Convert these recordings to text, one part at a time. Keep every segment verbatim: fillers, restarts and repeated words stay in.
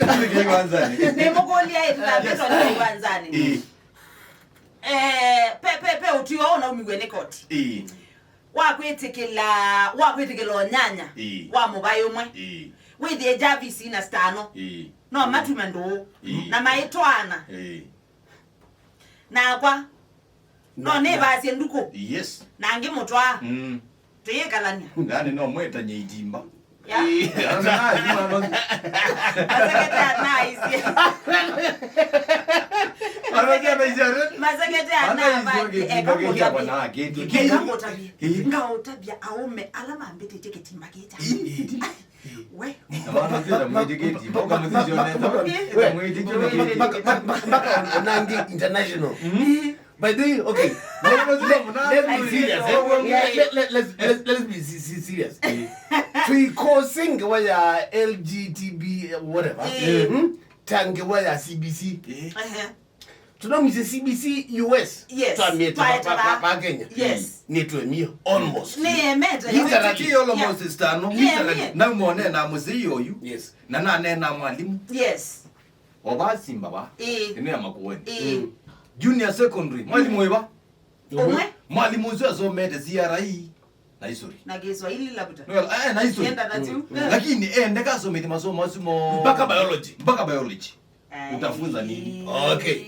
Nĩ kĩwanzanĩ. Nĩmũkũlya ĩtũthambĩtwe nĩ kĩwanzanĩ. Ĩĩ. Eh, pe, pe, pe ũtw'ĩo ũnaumiw'e nĩ koti. Ĩĩ. Wa kwĩtĩkĩla, wa kwĩtĩkĩla ũnyanya Ĩĩ. wa mũvaĩ ũmwe. Ĩĩ. Wĩthĩe Jarvis na Stano. Ĩĩ. No matume ndũũ. Ĩĩ. Na maĩtwaana. Ĩĩ. Nakwa. No nĩvasye ndukũ. Yes. Na ngĩmũtwaa. Mm. Tũyĩkalany'a. Yaani no mwetany'e itimba. Ya. Masekete anaisye. Masekete anavaa. Eka ngũtavye. Eka ngũtavye. Ngaũtavya aũme ala mambĩtĩtye kĩtimba kĩkya. We. Mpaka nangi international. By the way, okay. Let, let, let's be serious. Eh? Let, let, let's, let's, let's be se- se- serious. Tuikose ngewa ya L G T B Whatever. Eh. Hmm? Ta ngewa ya C B C. Eh. Ehe. Tũnaumisye C B C U S. Yes. Twamĩete pa, pa, pa, pa Kenya. Yes. Nĩtwemie almost. Nĩyemete. Literally. Almost is tano. Literally. Naumone na mũsei oyu. Yes. Na nanena mwalimu. Yes. Oba simba ba. Eh. Ĩno ya Makueni. Eh. Junior secondary. Mwalimu wĩva? Ũmwe. Mwalimu ũsu asomete C R E na history. Na Kiswahili labda. No, eh, na history. Enda na juu. Mm. Lakini, eh, ndakasomete masomo asu mo. Mpaka biology. Mpaka biology. Ai. Utafunza nini? Okay.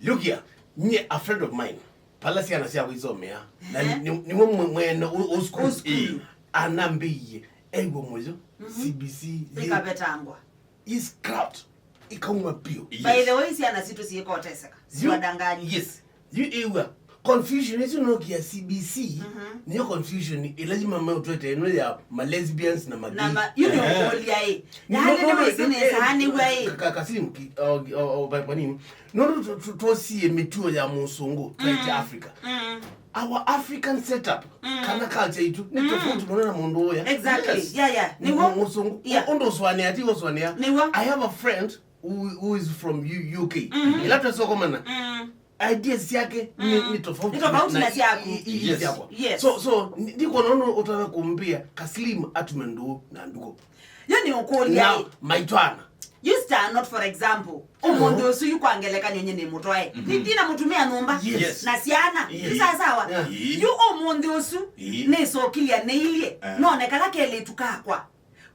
Look here. Nye a friend of mine. Pala syana sya kũisomea. Na ni, ni, niwe mwe-, mwene u, u school. U school. Eh. Anambĩie. Ewo moyo. Mhm. C B C. Ikavetangwa. Is scrapped. Ikauma biũ. By the way, syana sitũ siĩkoteseka. Siwadanganya. Yes. Yu ĩw'a. Confusion ĩsu nokia C B C, mhm, nĩyo confusion ĩla yuma meũtwete ĩno ya ma lesbians na ma gay. Na ma, yu nĩ, ehe, ũkũlya ĩ. No, yaani no, nĩ no, wĩsĩ no, nesa eh, nĩw'a ĩ. Ka, ka, Kaslim, ki, o, o, o, pa, panini. No, no, tu, tu, twosie mĩtuo ya mũsũngũ, mm, twaĩte Africa. Mm. Our African setup, mm, kana culture itũ, nĩ, mm, tofauti mũno na mũndũ ũya. Exactly. Yes. Yeah, yeah. Nĩ mũsũngũ. Yeah. Ũndũ ũsũanĩa, ti ũsũanĩa. Nĩw'o. I have a friend who, who is from U-, U K. Mm-hmm. Ĩla twesokomana. Mm. Ideas syake nĩ, mm, nĩ tofauti, nĩ tofauti na, na syaku. I, i, i, yes, syakwa. Yes. So, so, ndi-, ndikwona ũndũ ũtonya kũmbĩa Kaslim atume ndũũ na nduko. Yo nĩ ũkũlya. Now, ĩ, maitwana. You stand not, for example, ũmũnthĩ ũsu yu kwa ngelekany'o nye nĩ mũtwae. Mhm. Ndi-, ndina mũtumĩa nyũmba. Yes. Na syana. Yes. Ĩ sawa sawa. Yeah. Ĩ. Yu ũmũnthĩ ũsu, ĩ, nĩsokilya nĩilye. Eh. None kala kelĩtu kakwa.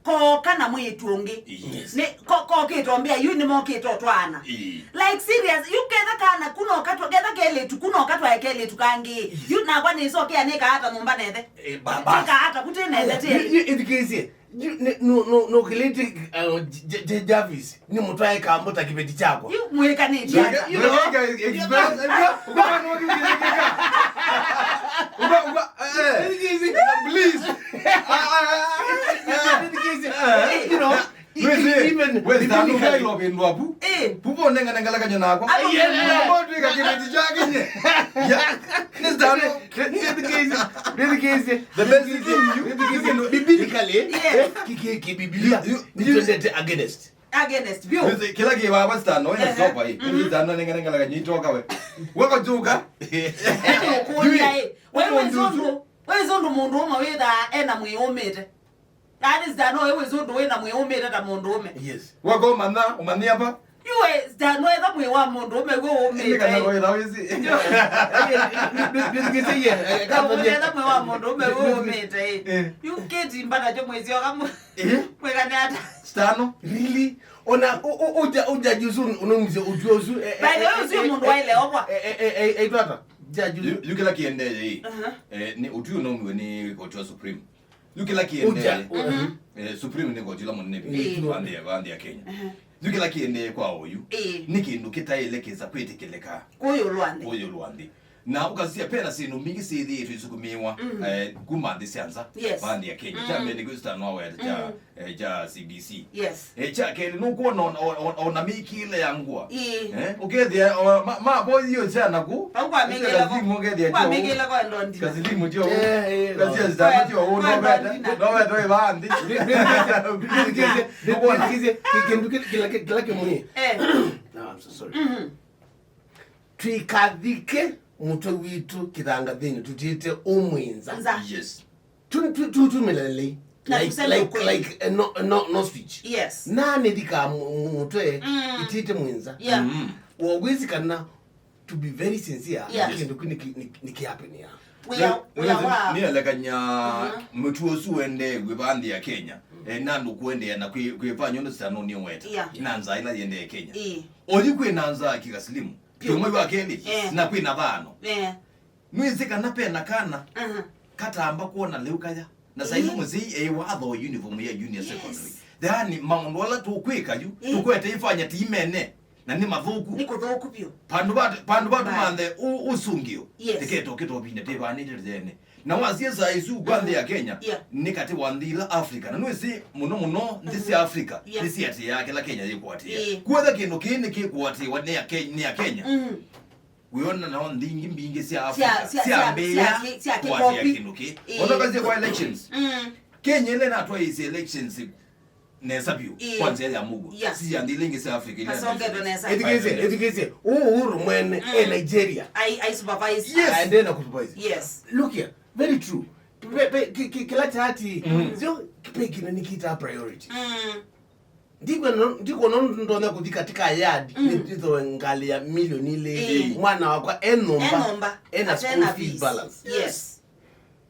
Kooka na mwĩĩtu ũngĩ. Yes. Nĩ, ko-, kokĩte ombĩa, yu nĩmokĩte ũtwaana. Ĩ. Like, serious, yu ketha kana, kuna ũkatwa, ketha kelĩtu, kuna ũkatwae kelĩtu kangĩ. Yes. Yu nakwa nĩsokea nĩkaata nyũmba nethe. Eh, ba-, bas. Nĩkaata kũtĩ nethe. Aya, tĩlĩ. Yu, yu, ĩthikĩĩsye. Yu, nĩ, no, no, no kĩlĩtĩ, uh, J-, J-, Jarvis. Nĩ mũtwae kambo ta kĩveti kyakwa. Yu mwĩkanĩtye ata? You know, you know, express, uga, uga, uga, eh, please. Ah, ah, ah, ah, ah. You know, even, even biblically. Wĩsĩ, wĩsĩ, ndũkailovĩndwa pu. Eh. Pu vonengane ngalakany'o nakwa. Alo. Yeah. Motwĩka kĩveti kyake nye. Ya, nĩ stano. Ndĩthikĩĩsye, ndĩthikĩĩsye. The best thing you, you can do. Biblically, yes, eh, ki, ki, ki Biblia, you, you, nĩtwendete against. Against vyũ. Wĩsĩ, kĩla kĩ vava stano, ĩna, ehe, stop ĩ. Mhm. Wĩsĩ stano nengane ngalakany'o itoka we. Wako juka. Ene ũkũlya ĩ. Wewe ũmũnthĩ ũsu, wĩsĩ ũndũ, wĩsĩ ũndũ mũndũ ũmwe wĩthaa ena mwĩĩ ũmĩte. Yaani, stano, wewe wĩsĩ ũndũ wĩna mwĩĩ ũmĩte ta mũndũ ũme. Yes. Wako ũmanya, ũmanyia pa? Yu we, stano, etha mwĩĩ wa mũndũ ũme wĩ ũmĩte. Ĩndĩ kana ĩ. Roho ĩtha wĩsĩ. Yo. Ndĩthikĩĩsye, eh, etha mwĩĩ wa mũndũ ũme wĩ ũmĩte ĩ. Eh. Yu kĩti mbata kyo mwĩsĩ oka mũ-, eh? Mwĩkane ata? Stano. Really? Ona, u-, u-, uja, uja juzu, unaumĩsya ũtwi ũsu, eh, by the way, eh, ũsu eh, mũndũ eh, waile okwa. Eh, eh, eh, eh, eh, itwata. Jaji. Yu, yu kĩla kĩendee ĩ. Aha. Eh, nĩ ũtwi ũnaumiwe nĩ koti wa Supreme. Yu kĩla kĩendee. Uja. Mhm. Eh, Supreme nĩ koti ĩla mũnene biũ. Ĩĩ. Wa nthĩ ya, wa nthĩ ya Kenya. Aha. Yu kĩla kĩendee kwa oyu. Ĩĩ. Nĩ kĩndũ kĩtaĩle kĩsa kwĩtĩkĩlĩka. Kũyũ lwa nthĩ. Kũyũ lwa nthĩ. Na ũkasisya, pena syĩndũ mbingĩ syĩthĩĩtwe isukumĩĩwa, mm, eh, kuma nthĩ sya nza, yes, va nthĩ ya Kenya. Mm. Kya mbee nĩ kĩu stano waweta kya, mm, eh, kya C B C. Yes. Eh, kya kelĩ, nũkwona ona, ona, ona mĩkĩĩle ya ngũa. Ĩĩ. Eh, ũkethĩa, o, ma, ma, bo iyo syana ku. Au kwa mĩkĩĩle ko. Kasilimu ũkethĩa kwa tyo. Mĩkĩĩle ko ndondi. Kasilimu tyo. Eh, eh, kasia no. Zitano tyo, kwa, kwa ndondi na. Nowete, nowete ĩva nthĩ. Ndĩthikĩĩsye, ndĩthikĩĩsye, kĩndũ kĩ-, kĩla, kĩla kĩmwe. Eh. No, I'm so sorry. Mhm. Twĩkathike mũtwe witũ kĩthangathĩnĩ tũtiĩte ũmwĩ nza. Nza. Yes. Tu, tu, tu, tumĩlelei. Na like, tuseme like, ukweli. Like, eh, no, no, no speech. Yes. Na nĩthika mu-, mu-, mũtwe, mm, itiĩte mwĩ nza. Yeah. Mm. Wawezi kana, to be very sincere, yeah, kĩndũ kĩu nĩ kĩ-, nĩ, nĩ kĩapenia. We are, we are, wa- nĩelekany'a, mhm, mũtwe ũsu wendeew'e va nthĩ ya Kenya. Mm. Eh, na andũ kũendeea na kwĩ-, kwĩvany'a ũndũ sitano nĩweta. Yeah. Na nzaa ĩla yendee Kenya. Ĩĩ. Oyu kwĩ na nzaa kĩka silimu. Vyũ. Tũmwe wa kelĩ, eh, na kwĩ na thano. Eh. Nĩwĩsĩ kana pena kana, aha, katamba kwona lĩu kaya. Na saĩno, ĩĩ, mũsyai e watho wa uniform ya junior, yes, secondary. Yaani, maũndũ ala tũkwĩka yu, ĩĩ, tũkwete ifanya ti imene, na nĩ mathũku. Nĩ kũthũku vyũ. Vandũ va, vandũ va, bye, tũmanthe ũ-, ũsũngĩo. Yes. Tĩketo kĩtovinda tĩvanĩte tene. Na wasie saa isu kwa nthĩ ya Kenya, yeah, nĩ katĩ wa nthĩ ila Africa. Na nĩwĩsĩ mũno mũno nthĩ sya Africa, yeah, nĩsiatĩĩaa kĩla Kenya yĩkũatĩĩa. Ĩĩ. Kuotha kĩndũ kĩĩ nĩkĩkũatĩĩwa nĩ Ake-, nĩ Akenya. Mm. Wĩona nao nthĩ ingĩ mbingĩ sya Africa, sya, sya, syambĩĩa sya, sya, sya kũatĩĩa kĩkopi. Kĩndũ kĩĩ. Ĩĩ. Ona kasie kwa elections. Mm. Kenya ĩla ĩnatwaĩĩsye elections nesa vyũ. Ĩĩ. Kwa nzĩa ya mũuo. Yeah. Si ya nthĩ ila ingĩ sya Africa ila. Masongetwe nesa. Ethikĩĩsye, ethikĩĩsye. Ũũ Uhuru mwene, mm, e Nigeria. I, I supervise. Yes. Aendee na kũsupervise. Yes. Look here. Very true. Pe, pe, ki, ki, kĩla kyati, mm, sio, pe kĩna nĩkĩtaa priority. Mm. Ndikwona, ndikwona ũndũ ndonya kũthi katika yard, mm, nĩ, nĩthoe ngalĩ ya milioni ilĩ. Ĩĩ. Mwana wakwa e nyũmba, e nyũmba, ena school fees balance. Yes.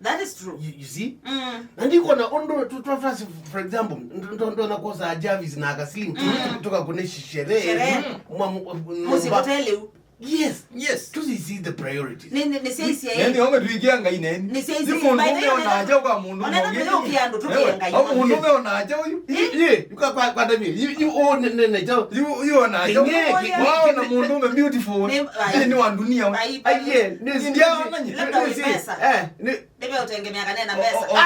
That is true. You, you see? Mm. Na ndikwona ũndũ tu, tu, tu, for example, ndo, ndo, ndonya kwosa Jarvis na Kaslim, mm, tukakũne sherehe. Sherehe. Mwa, mwa, mũsyĩ hotel ĩu. Yes. Yes. Tusi see the priorities. Nĩ, nĩ, nĩ syaisye. Nĩ, nĩ ome tuikia Ngai neni. Nĩ syaisye. Nĩ mũndũ ũme ona aja kwa mũndũ. Ona mũngĩ. Ona ndio kiandu tukie Ngai. Au mũndũ ũme ona aja ũyu. Ye, kwa, kwa, kwa David. You, you own ne, ne, ne, jo. You, you ona aja. Kĩng'e, kĩ-, wao na mũndũ ũme beautiful. Nĩ, ai. Nĩ wa dunia. Ai, ai, ye, nĩ, ndio ona nyi. Labda nĩ, wĩ pesa. Eh, nĩ, Ndĩve ũtengemea kana ena mbesa. O, o, o,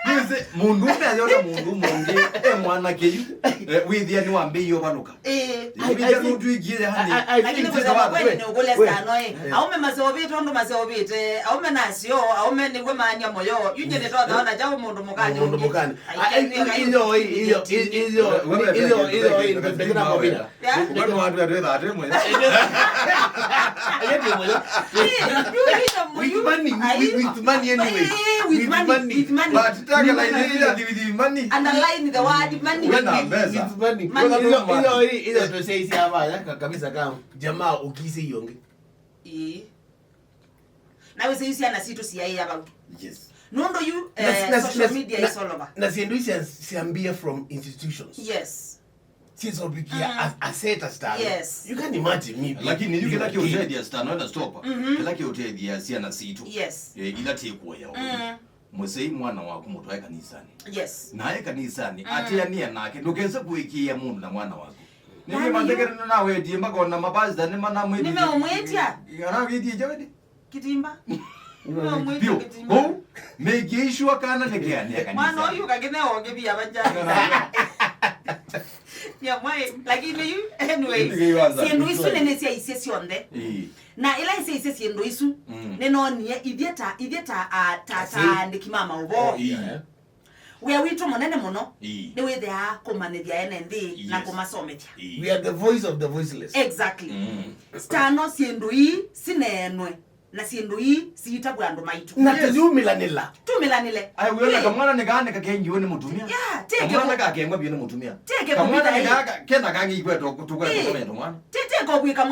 nĩsĩ, mũndũ ũme ayona mũndũ mũngĩ, e mwanake yu, eh, wĩthĩa nĩwambĩie ũvalũka. Ĩĩ. Wĩthĩa nũtwĩkie yani. I, I, I, lakini kwĩthĩwa kweli nĩ ũkũlya sana, eh. Aume maseũvĩte ũndũ maseũvĩte, aume nasyo, aume nĩw'o maania moyo. Yu nyie nĩtothaona kyaũ mũndũ mũkani. Mũndũ mũkani. Ai, ai, iyo, iyo, iyo, iyo, iyo, iyo, Yeah. Kwani watu atwetha ate mwe. Ayete mwe. With money, with, with, with money anyway. Eh, with money, with money. But taka la ile ya with money. Underline the word money. Wena mbesa. With money. Money. Iyo, iyo, iyo, iyo tuseisi hapa ya ka-, kabisa kama jamaa ukise yonge. Eh. Na wĩsĩ yu syana sitũ siaĩa vau. Yes. Nũndũ yu, na, eh, na, social na, media na, is all over. Na syĩndũ ici syambie from institutions. Yes. Sizovikia, mm, a, a set a standard. Yes. You can imagine me being, lakini yu kĩla kĩũtethya standard na stop. Mhm. Kĩla kĩũtethya syana sitũ. Yes. Eh, ila tikuoya. Mm. Mũsyai mwana waku mũtwae kanisani. Yes. Nae kanisani, mm, atĩanĩa nake, ndũkese kũĩkĩĩa mũndũ na mwana waku. Nĩkĩ mathekere nĩnawetie mpaka ona mapasita nĩmanamwĩtie. Nĩmeũmwĩtya. Anawĩtie Jawedi? Kĩtimba. Nĩmeũmwĩtya. Biũ. Kĩtimba. Kũu, make sure kana nĩkeanĩa kanisa. Mwana ũyũ kakĩne okĩvia vanja. Nĩamwaĩ, lakini yu, anyway, syĩndũ isu nĩnĩsyaisye syonthe. Ĩĩ. Na ĩla ĩsyaisye syĩndũ isu, mm, nĩnonie ithyĩ ta, ithyĩ ta, a, ta, ta aandĩki ma maũvoo. Oh, ĩĩ. Wĩa witũ mũnene mũno, ĩĩ, nĩ wĩthĩaa kũmanyĩthya ene nthĩ na, yes, kũmasomethya. Ĩĩ. We are the voice of the voiceless. Exactly. Mm. Stano syĩndũ ii sineenwe na syĩndũ ii siitavw'a andũ maitũ. Na, yes, tũyumĩlanĩla. Tumĩlanĩle. Ai, wĩona kamwana nĩ kaanĩka kengiwe nĩ mũtumia. Yeah, teke kamwana ku- kakengwa biũ nĩ mũtumia. Teke kamwana kũvitha nĩ ĩ. Kaka, kena kangi ikwetwa tũkwetwa, ĩ, kũmenya tũmwana. Te-, teke kwĩka